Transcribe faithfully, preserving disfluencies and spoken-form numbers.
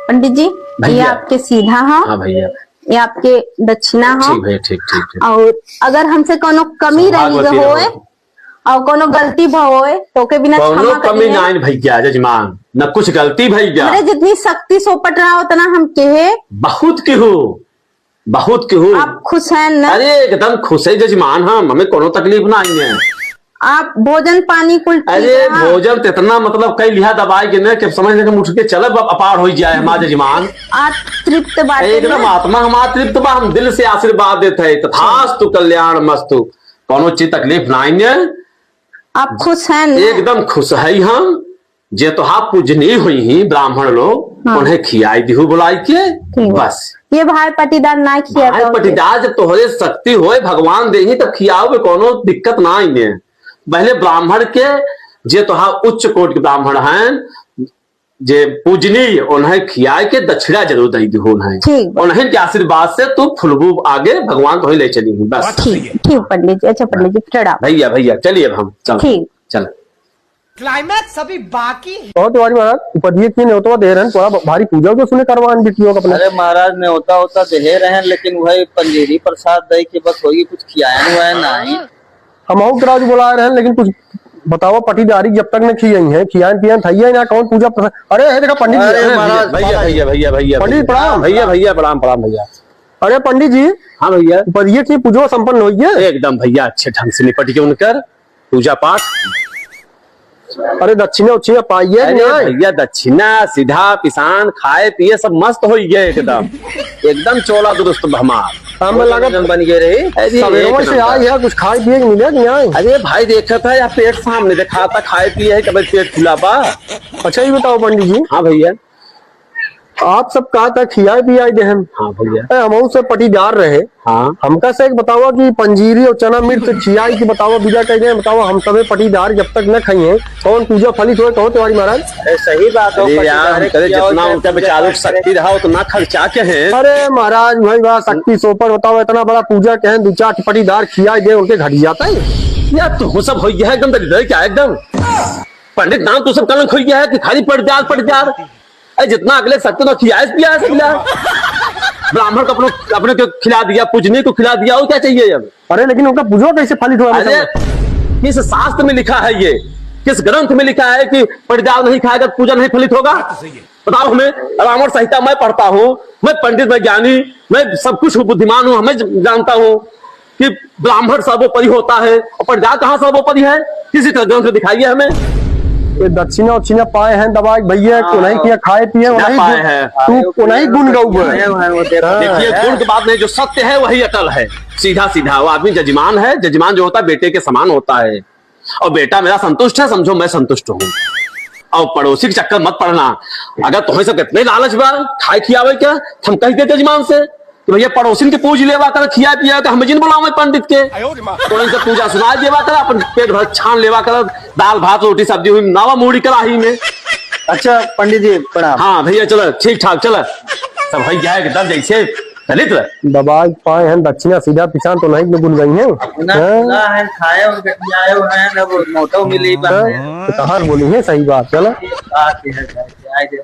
पंडित जी, ये भैया। आपके सीधा ह। हाँ भैया। ये आपके दक्षिणा ह। ठीक भैया, ठीक, ठीक, ठीक। और अगर हमसे कोनो कमी रही सौभाग्यवती होए रहो। और कोनो गलती भ होए, तो ओके बिना कोनो क्षमा कमी करिए। नाइन भैया, जजमान, न कुछ गलती भैया। हमरे जितनी शक्ति सोपट रहा, उतना हम कहे। बहुत केहू, बहुत केहू। आप खुश हैं न? अरे, एकदम खुश है जजमान, हम, हमें कोनो तकलीफ नाहीं है। आप भोजन पानी कुल ठीक अरे, है? भोजन तो इतना, मतलब, कई लिहा दबाई के न, कि समझ ले कि हम उठ के चलब, अब अपार हो जाए हमार जजमान। आप तृप्त बाटे एकदम न? आत्मा हमार तृप्त बा, हम दिल से आशीर्वाद देत है, तथास्तु, कल्याण मस्तु, कोनो चीज तकलीफ नाहीं है। आप खुश हैं न? एकदम खुश है हम। जे तोहार पूजनीय होइहीं ब्राह्मण लोग, हाँ। उन्हें खियाई दिहु बुलाई के, ठीक बा। बस। ये भाई पटीदार ना खिया भाई तो पटीदार, जब तोहरे शक्ति होए, भगवान देही, तब खियाओ में कोनो दिक्कत नाहीं है। पहले ब्राह्मण के, जे तोहार उच्च कोटि के ब्राह्मण हैं, जे पूजनीय, उन्हें खियाए के दक्षिणा जरूर दई दिहु उन्हें। ठीक बा। उन्हें के आशीर्वाद से तू फुलबू आगे, भगवान तोहे ले चली बस। ठीक, ठीक पंडित जी। अच्छा पंडित जी, प्रणाम। भैया, भैया, चलिए अब हम, चल। ठीक। चल। Climax अभी बाकी है। और तिवारी महाराज, उपधिये के नेवतवा दे रहन, थोड़ा भारी पूजा उजा सुने करवान बिटियों का अपने। अरे महाराज, नेवता होता दे रहन, लेकिन वही पंजीरी प्रसाद दे के बस होई, कुछ खियायन हुआ है नहीं। हम और राजू बुलाए रहन, लेकिन कुछ बतावा, पटीदारी जब तक न खियाई है, खियान पियान थैया ना, कौन पूजा प्रसाद। अरे, है देखा पंडित जी। अरे अरे महाराज, भैया, भैया, भैया, भैया, पंडित भैया। प्रणाम। भैया, भैया, प्रणाम, प्रणाम भैया। अरे पंडित जी। हाँ भैया। उपधिये की पूजा संपन्न होई है? एकदम भैया, अच्छे ढंग से निपट के उनकर पूजा पाठ। अरे दक्षिणा उक्षिणा पाइए कि अरे नहीं? भैया, दक्षिणा सीधा पिसान, खाए पिए सब मस्त होई गए एकदम। एकदम चोला दुरुस्त हमार। हमें लगा भोजन बन गए रहे। अरे सवेरे एक से नंबर। आई है, कुछ खाए पिए के मिले कि नहीं? अरे भाई, देखत है या पेट सामने दिखाता, खाए पिए है, कभी पेट फुला बा। अच्छा, ये बताओ पंडित जी। हाँ भैया। आप सब कहा था खियाए पियाए देहन। हाँ भैया। ए, हमहू सब पटीदार रहे। हाँ। हमका से एक बतावा कि पंजीरी और चना मिर्च खियाई के बतावा, विदा कर दे, बतावा, हम सबे पटीदार जब तक न खाइए, कौन पूजा फलित होए, कहो तिवारी महाराज? अरे सही बात हो, अरे यार, पटीदार हम करे खियाओ, जितना चाहे उनका पूजा बेचारों पाठ की शक्ति करे। रहा, उतना खर्चा के हैं। अरे महाराज, भाई वाह, शक्ति सोपर बताओ, इतना बड़ा पूजा के हैं, दो चार पटीदार खियाए दे, उनके घट जाता है। यार, तू सब हो गया है एकदम दरिद्र, क्या एकदम? पंडित नाम तू सब कलंक हो गया है कि खाली पटीदार, पटीदार। अरे जितना अगले सकते ना खियाए पियाए सब मिला। ब्राह्मण को अपने, अपने को खिला दिया, पूजनीय को खिला दिया, और क्या चाहिए अब? अरे लेकिन उनका पूजो कैसे फलित हुआ अरे बताओ? किस शास्त्र में लिखा है ये, किस ग्रंथ में लिखा है कि पटीदार नहीं खाएगा तो पूजा नहीं फलित होगा? बात तो सही है। बताओ हमें। रावण संहिता मैं पढ़ता हूँ, मैं पंडित, मैं ज्ञानी, मैं सब कुछ हूँ, बुद्धिमान हूँ, हमें ज-, जानता हूँ कि ब्राह्मण सर्वोपरि होता है, और पटीदार कहाँ सर्वोपरि है? किसी तरह ग्रंथ दिखाइए हमें। ये दक्षिणा उक्षिणा पाए हैं दबा के भैया, हाँ, को नहीं किया, खाए पिए, सीधा वही पाए गुण, हैं। तू को नहीं गुण गऊ है। आए हुए हैं, वो देखो। हाँ। देखिए, गुण की बात नहीं, जो सत्य है वही अटल है, सीधा सीधा। वो आदमी जजमान है, जजमान जो होता है बेटे के समान होता है। और बेटा मेरा संतुष्ट है, समझो मैं संतुष्ट हूँ। और पड़ोसी के चक्कर मत पड़ना। अगर तुम्हें सब इतने लालच बा खाए खियावे के, तो हम कह दे जजमान से कि भैया पड़ोसिन के पूज लेवा कर, खिया पिया के, हमें जिन बुलावे पंडित के। तो इनसे पूजा सुना देवा कर, अपन पेट भर छान लेवा कर, दाल भात रोटी सब्जी हुई, नावा मूड़ी कड़ाही में। अच्छा पंडित जी प्रणाम। हाँ भैया चलो, ठीक ठाक चलो। सब भैया एकदम जैसे चलित रहे। दबाई पाए हैं दक्षिणा सीधा पिसान तो नहीं गुन गई हैं। ना, हैं? ना है, खाए और गठियाए हुए हैं, अब मौतो मिली बा। हैं? तो कहाँ बोली है सही बात, चलो। बात है, आए दे।